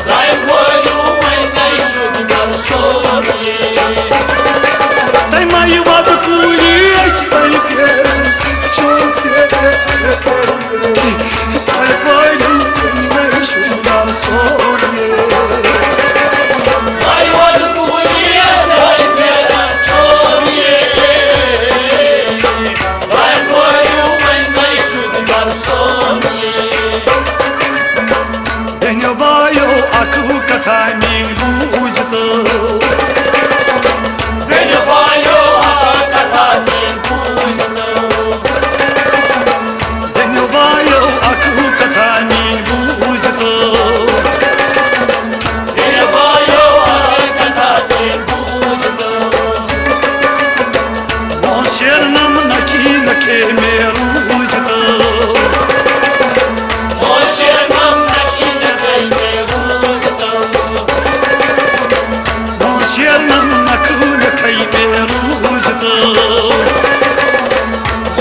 دایَک وٲلِو وۄنۍ نَے شُرۍ گَرٕ سون یے۔ تَمہِ آیہِ وَدٕ کوٗری اَسہِ تَمہِ پھیرٕ چھُ پھیرٕ۔ تَمہِ پھیرٕ نَے چھُ گَرٕ سورُے۔ تَمہِ وَدٕ کوٗری اَسہِ تَمہِ پھیرٕ چھُ پھیرٕ۔ تَمہِ پھیرٕ نَے چھُ گَرٕ سورُے۔ بیٚنیو بایو اکھ کتھا میٲنۍ بوٗزِتو۔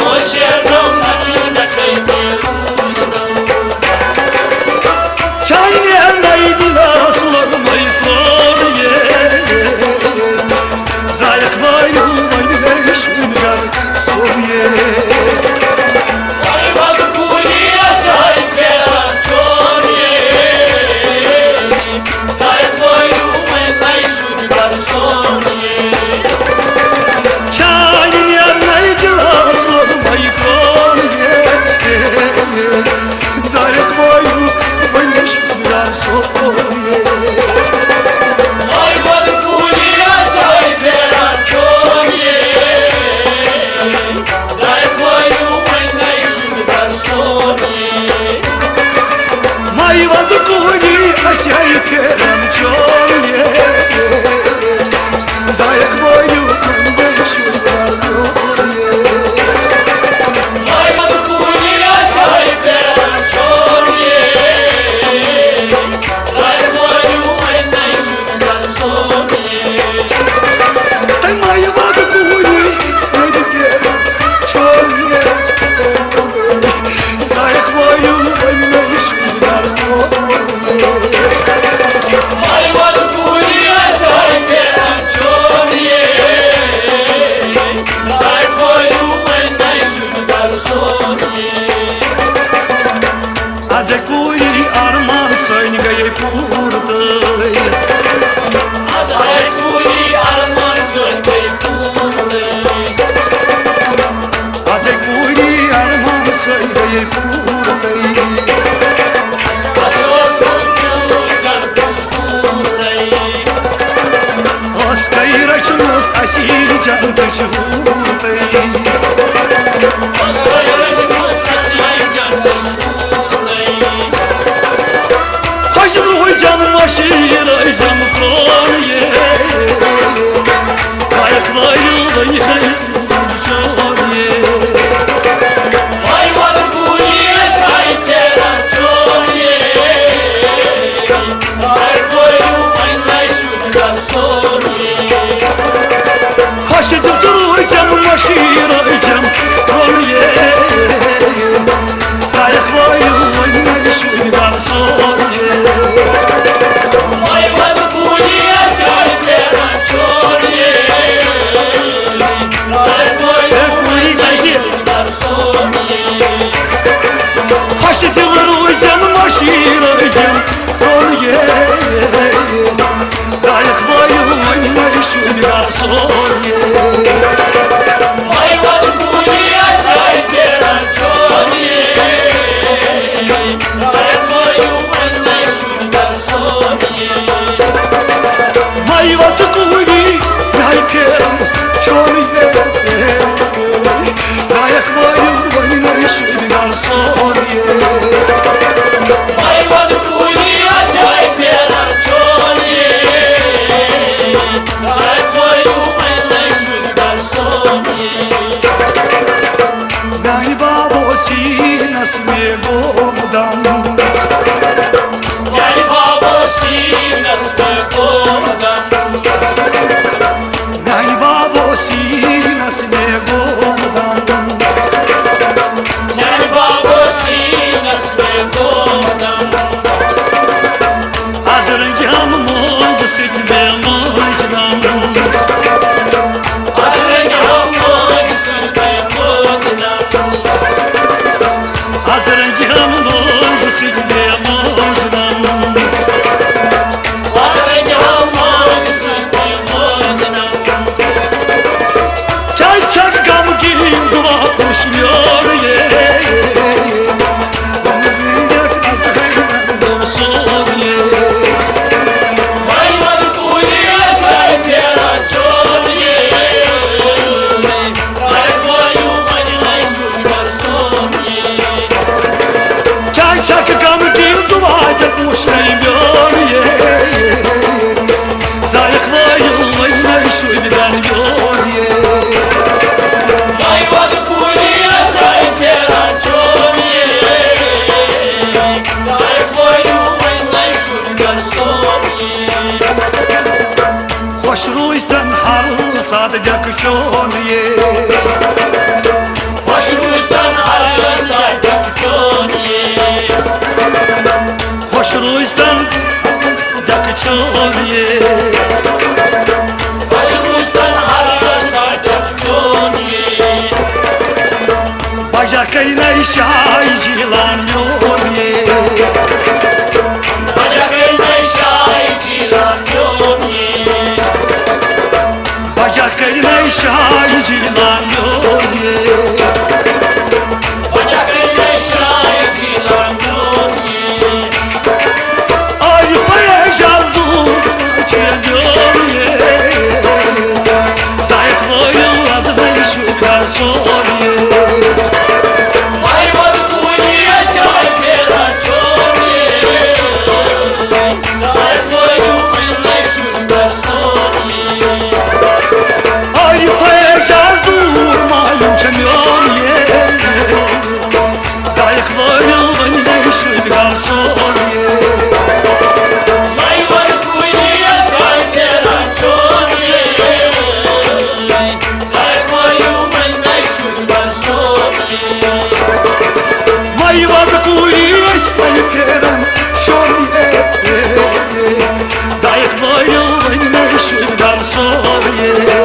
شیرنو نکھٕ نکھَے تہِ روٗد دٲر۔ چانہِ نیرنَے دِلَس لوٚگمَے پرٛون یے۔ درٛایَکھ وٲیِو وۄنۍ مےٚ شُنٛگَر سوٚن یے۔ وۄنۍ وَدٕ کُلِس آے پھیران چون یے۔ درٛایَکھ وٲیِو وۄنۍ مےٚ شُنٛگَر سوٚن یے۔ چانہِ نیرنَے دِلَس لوٚگمَے پرٛون یے۔ درٛایَکھ وٲیِو وۄنۍ مےٚ شُنٛگَر سوٚن یے۔ وۄنۍ وَدٕ کُلِس آے پھیران چون یے۔ درٛایَکھ وٲیِو وۄنۍ مےٚ شُنٛگَر سوٚن یے۔ مَے وَدٕ کُلِس آے پھیران چون یے۔ درٛایَکھ وٲیِو وۄنۍ مےٚ شُنٛگَر سوٚن یے۔ مَے وَدٕ کُلِس آے پھیران چون یے۔ درٛایَکھ وٲیِو وۄنۍ مےٚ شُنٛگَر سوٚن یے۔ تَے مَے وَدٕ کُلِس آے پھیران چون یے۔ درٛایَکھ وٲیِو وۄنۍ مےٚ شُنٛگَر سوٚن یے۔ مَے وَدٕ کُلِس آے پھیران چون یے۔ درٛایَکھ وٲیِو وۄنۍ مےٚ شُنٛگَر سوٚن یے۔ آز ہے کُلۍ ارمان سٲنۍ گٔیے پوٗرٕ تہٕ۔ آز ہے کُلۍ ارمان سٲنۍ گٔیے پوٗرٕ تہٕ۔ آز ہے کُلۍ ارمان سٲنۍ گٔیے پوٗرٕ تہٕ۔ اَسہِ اوس وُچھمُت زَن کُس پوٗرٕ تہٕ۔ ٲس کَے رَچھمٕژ اَسہِ یہِ جنتٕچ حوٗرٕ تہٕ۔ ٲس کَے رَچھمٕژ اَسہِ یہِ جنتٕچ خۄش روٗزِم مٔشیٖر ٲسِم پرٛون یے۔ لایق وٲیِو وۄنۍ ہے شور یے۔ وۄنۍ وَدٕ کُلِس آے پھیران چون یے۔ لایق وٲیِو وۄنۍ ہے شُنٛگَر سوٚن یے۔ خۄش دِل تہٕ روٗزِم مٔشیٖر ٲسِم پرٛون یے۔ لایق وٲیِو وۄنۍ مےٚ شُنٛگَر سوٚن یے۔ وۄنۍ وَدٕ کُلِس آے پھیران چون یے۔ لایق وٲیِو وۄنۍ مےٚ شُنٛگَر سوٚن یے۔ خۄش دِل روٗزِم مٔشیٖر ٲسِم پرٛون یے۔ لایق وٲیِو وۄنۍ مےٚ شُنٛگَر سوٚن یے۔ وۄنۍ وَدٕ کُلِس آے پھیران چون یے۔ لایق وٲیِو وۄنۍ مےٚ شُنٛگَر سوٚن یے۔ مَے وَژٕ کُلِس آے پھیران چون یے۔ لایق وٲیِو وۄنۍ مےٚ شُنٛگَر سوٚن یے۔ مَے وَدٕ کُلِس آے پھیران چون یے۔ لایق وٲیِو وۄنۍ مےٚ شُنٛگَر سوٚن یے۔ میانہِ بابو سیٖنس مےٚ گوٚو دم۔ میانہِ بابو سیٖنس مےٚ گوٚو دم۔ میانہِ بابو سیٖنس مےٚ گوٚو دم۔ میانہِ بابو سیٖنس مےٚ گوٚو دم۔ از رنگہِ ہم مٲنٛزِ سۭتۍ مےٚ مٲنٛزِ نام۔ از رنگہِ ہم مٲنٛزِ سۭتۍ مےٚ مٲنٛزِ نام۔ از رنگہِ ہم مٲنٛزِ سۭتۍ مےٚ مٲنٛزِ نام۔ از رنگہِ ہم مٲنٛزِ سۭتۍ مےٚ مٲنٛزِ نام۔ کیٛازِ چھَکھ غمگیٖن دُعا پوٚش میون یے؟ کیٛاہ چھکھ غمگیٖن دُعا ژےٚ پوٗشنے میون یے؟ لایق وٲیِو وۄنۍ مےٚ شُرۍ گرٕ یور یے۔ خۄش روٗزتن ہر سادٕ جک چون یے۔ خۄش جکے نَے شاہ جیلان میون یے۔ بجکے نَے شاہ جیلان میون یے۔ بجکے نَے شاہ جیلان میون یے۔ بجکے نَے شاہ جیلان میون یے۔ آیہِ پریشاز دوٗر چھِ میون یے۔ دایک وٲیِو از نَے شُر گَر سون یے۔ مَے وَد کوٗری اَسہِ آیہِ پھیران چون یے۔ دایک وٲیِو وۄنۍ نَے شُر گَر سون یے۔ آیہِ پریشاز دوٗر مالِم چھِ میون یے۔ دایک وٲیِو وۄنۍ نَے شُر گَر سون یے۔ مَے وَد کوٗری اَسہِ آیہِ پھیران چون یے۔ دایک وٲیِو وۄنۍ نَے شُر گَر سون یے۔ مَے وَد کوٗری اَسہِ آیہِ پھیران چون یے۔ دایک وٲیِو وۄنۍ نَے شُر گَر سون یے۔